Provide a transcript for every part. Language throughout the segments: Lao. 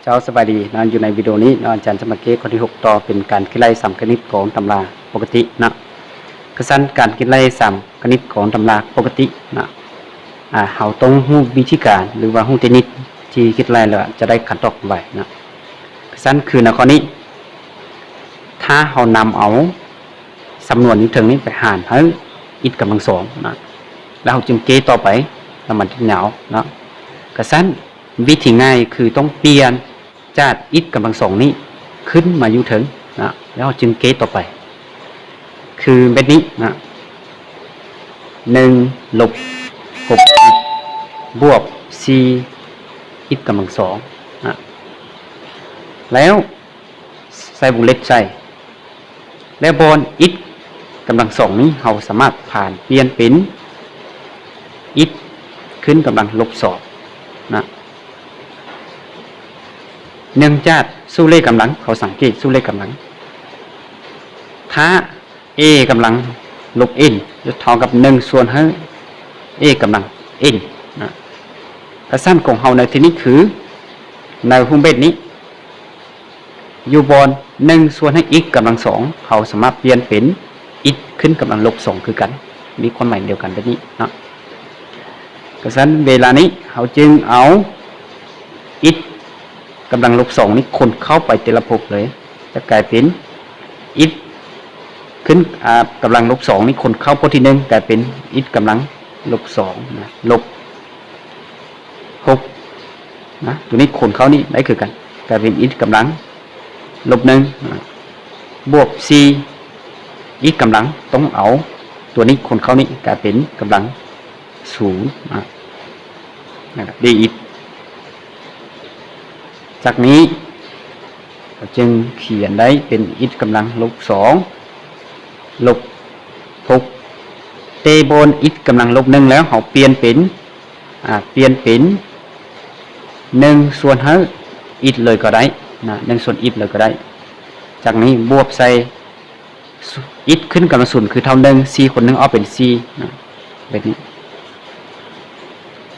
ເຈົ້າ ສະບາຍດີເນາະ, ຢູ່ໃນວິດີໂອນີ້ເນາະ ອາຈານຈະມາແກ້ຂໍ້ທີຫົກຕໍ່ ເປັນການຄິດໄລ່ສາມຄະນິດຂອງຕຳລາປົກກະຕິເນາະ. ກະຊັ້ນການຄິດໄລ່ສາມຄະນິດຂອງຕຳລາປົກກະຕິເນາະ ອາ ເຮົາຕ້ອງຮູ້ວິທີການ ຫຼືວ່າຮູ້ເຕັກນິກທີ່ຄິດໄລ່ແລ້ວຈະໄດ້ຄຳຕອບໄວເນາະ. ກະຊັ້ນຄືໃນຂໍ້ນີ້ ຖ້າເຮົານຳເອົາ ສຳນວນຢູ່ເທິງນີ້ໄປຫານໃຫ້ x ກຳລັງສອງນະ ແລ້ວເຮົາຈຶ່ງແກ້ຕໍ່ໄປ ແລ້ວມັນຈະຍາວເນາະ. ກະຊັ້ນວິທີງ່າຍຄືຕ້ອງປ່ຽນຈາກ x ກຳລັງສອງນີ້ຂຶ້ນມາຢູ່ເທິງນະ ແລ້ວເຮົາຈຶ່ງແກ້ຕໍ່ໄປ ຄືແບບນີ້ນະ ໜຶ່ງລົບຫົກ x ບວກສີ່ x ກຳລັງສອງນະ ແລ້ວໃສ່ວົງເລັບໃສ່ ແລ້ວບ່ອນ x ກຳລັງສອງນີ້ ເຮົາສາມາດຜ່ານປ່ຽນເປັນ x ຂຶ້ນກຳລັງລົບສອງນະ. ເນື່ອງຈາກສູດເລກກຳລັງ ເຮົາສັງເກດສູດເລກກຳລັງ ຖ້າ a ກຳລັງລົບ n ຈະເທົ່າກັບໜຶ່ງສ່ວນໃຫ້ a ກຳລັງ n ນະ. ກະຊັ້ນຂອງເຮົາໃນທີ່ນີ້ຄື ໃນຮູບແບບນີ້ ຢູ່ບ່ອນໜຶ່ງສ່ວນໃຫ້ x ກຳລັງສອງ ເຮົາສາມາດປ່ຽນເປັນ x ຂຶ້ນກຳລັງລົບສອງຄືກັນ ມີຄວາມໝາຍດຽວກັນແບບນີ້ເນາະ. ກະຊັ້ນເວລານີ້ເຮົາຈຶ່ງເອົາ x ກຳລັງລົບສອງນີ້ຄົນເຂົ້າໄປແຕ່ລະພົບເລີຍ ຈະກາຍເປັນ x ຂຶ້ນ ອາ ກຳລັງລົບສອງນີ້ຄົນເຂົ້າພົບທີໜຶ່ງ ກາຍເປັນ x ກຳລັງລົບສອງນະ ລົບຫົກນະ ໂຕນີ້ຄົນເຂົ້ານີ້ໄດ້ຄືກັນ ກາຍເປັນ x ກຳລັງລົບໜຶ່ງນະ ບວກສີ່ x ກຳລັງ ຕ້ອງເອົາໂຕນີ້ຄົນເຂົ້ານີ້ ກາຍເປັນກຳລັງສູນນະ ນະ dx. ຈາກນີ້ເຮົາຈຶ່ງຂຽນໄດ້ເປັນ x ກຳລັງລົບສອງ ລົບຫົກ ແຕ່ບ່ອນ x ກຳລັງລົບໜຶ່ງແລ້ວ ເຮົາປ່ຽນເປັນ ອາ ປ່ຽນເປັນໜຶ່ງສ່ວນໃຫ້ x ເລີຍກໍໄດ້ນະ ໜຶ່ງສ່ວນ x ເລີຍກໍໄດ້. ຈາກນີ້ບວກໃສ່ x ຂຶ້ນກຳລັງສູນຄືເທົ່າໜຶ່ງ ສີ່ຄູນໜຶ່ງອອກເປັນສີ່ນະ ແບບນີ້.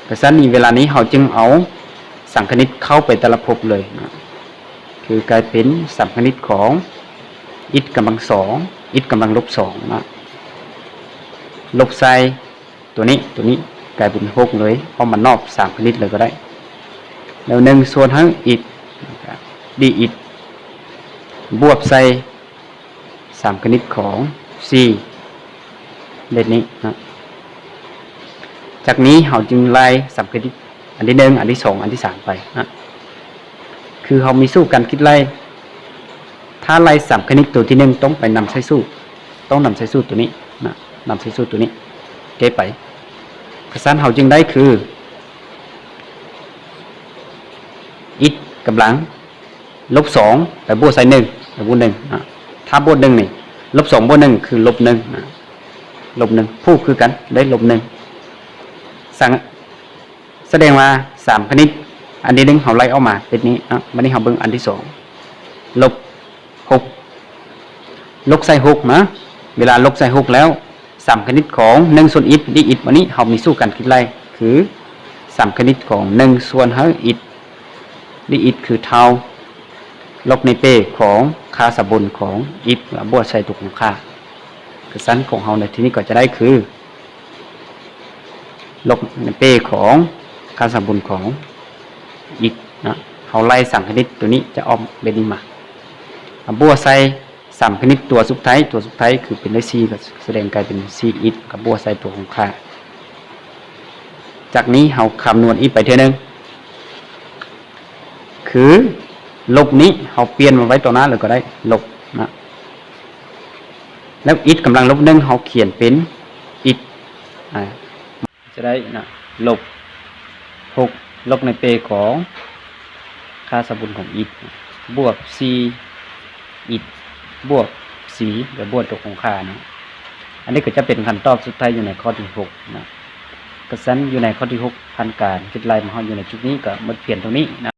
ກະຊັ້ນນີ້ ເວລານີ້ເຮົາຈຶ່ງເອົາສັງຄະນິດເຂົ້າໄປແຕ່ລະພົບເລີຍນະ ຄືກາຍເປັນສາມຄະນິດຂອງ x ກຳລັງສອງ x ກຳລັງລົບສອງນະ ລົບໃສ່ ໂຕນີ້ ໂຕນີ້ກາຍເປັນຫົກເລີຍ ເອົາມານອກສາມຄະນິດເລີຍກໍໄດ້ ແລ້ວໜຶ່ງສ່ວນໃຫ້ x dx ບວກໃສ່ສາມຄະນິດຂອງສີ່ ແບບນີ້ນະ. ຈາກນີ້ເຮົາຈຶ່ງໄລ່ສາມຄະນິດ ອັນທີໜຶ່ງ ອັນທີສອງ ອັນທີສາມໄປນະ ຄືເຮົາມີສູດການຄິດໄລ່ ຖ້າໄລ່ສາມຄະນິດໂຕທີໜຶ່ງ ຕ້ອງໄປນຳໃຊ້ສູດ ຕ້ອງນຳໃຊ້ສູດໂຕນີ້ນະ ນຳໃຊ້ສູດໂຕນີ້ແກ້ໄປ. ກະຊັ້ນເຮົາຈຶ່ງໄດ້ຄື x ກຳລັງລົບສອງ ໄປບວກໃສ່ໜຶ່ງ ໄປບວກໜຶ່ງນະ ຖ້າບວກໜຶ່ງນີ້ ລົບສອງບວກໜຶ່ງຄືລົບໜຶ່ງນະ ລົບໜຶ່ງ ພູດຄືກັນ ໄດ້ລົບໜຶ່ງ ສະແດງວ່າສາມຄະນິດ ອັນທີໜຶ່ງເຮົາໄລ່ອອກມາເປັນນີ້ນະ. ບາດນີ້ເຮົາເບິ່ງອັນທີສອງ ລົບຫົກ ລົບໃສ່ຫົກນະ ເວລາລົບໃສ່ຫົກແລ້ວ ສາມຄະນິດຂອງໜຶ່ງສ່ວນ x dx ບາດນີ້ເຮົາມີສູດການຄິດໄລ່ ຄືສາມຄະນິດຂອງໜຶ່ງສ່ວນໃຫ້ x dx ຄືເທົ່າ ລົບໃນເປ້ຂອງຄ່າສາກົນຂອງ x ແລ້ວບວກໃສ່ຕົວຂອງຄ່າ. ກະຊັ້ນຂອງເຮົາໃນທີ່ນີ້ກໍຈະໄດ້ຄື ລົບໃນເປ້ຂອງຄ່າສາກົນຂອງ x ນະ ເຮົາໄລ່ສາມຄະນິດໂຕນີ້ຈະອອກແບບນີ້ມາ ບວກໃສ່ສາມຄະນິດຕົວສຸດທ້າຍ ຕົວສຸດທ້າຍຄືເປັນໄດ້ສີ່ ກໍສະແດງກາຍເປັນສີ່ x ກໍບວກໃສ່ຕົວຂອງຄ່າ. ຈາກນີ້ເຮົາຄຳນວນອີກໄປເທື່ອໜຶ່ງ ຄືລົບນີ້ເຮົາປ່ຽນມາໄວ້ຕໍ່ໜ້າເລີຍກໍໄດ້ ລົບນະ ແລ້ວ x ກຳລັງລົບໜຶ່ງ ເຮົາຂຽນເປັນ x ອາ ຈະໄດ້ນະ ລົບຫົກ ລົບໃນເປ້ຂອງຄ່າສາກົນຂອງ x ບວກສີ່ x ບວກສີ່ ແລ້ວບວກຕົວຂອງຄ່ານະ. ອັນນີ້ກໍຈະເປັນຄຳຕອບສຸດທ້າຍຢູ່ໃນຂໍ້ທີຫົກນະ. ກະຊັ້ນຢູ່ໃນຂໍ້ທີຫົກ ຜ່ານການຄິດໄລ່ມາຮອດຢູ່ໃນຈຸດນີ້ກໍໝົດພຽງເທົ່ານີ້ນະ.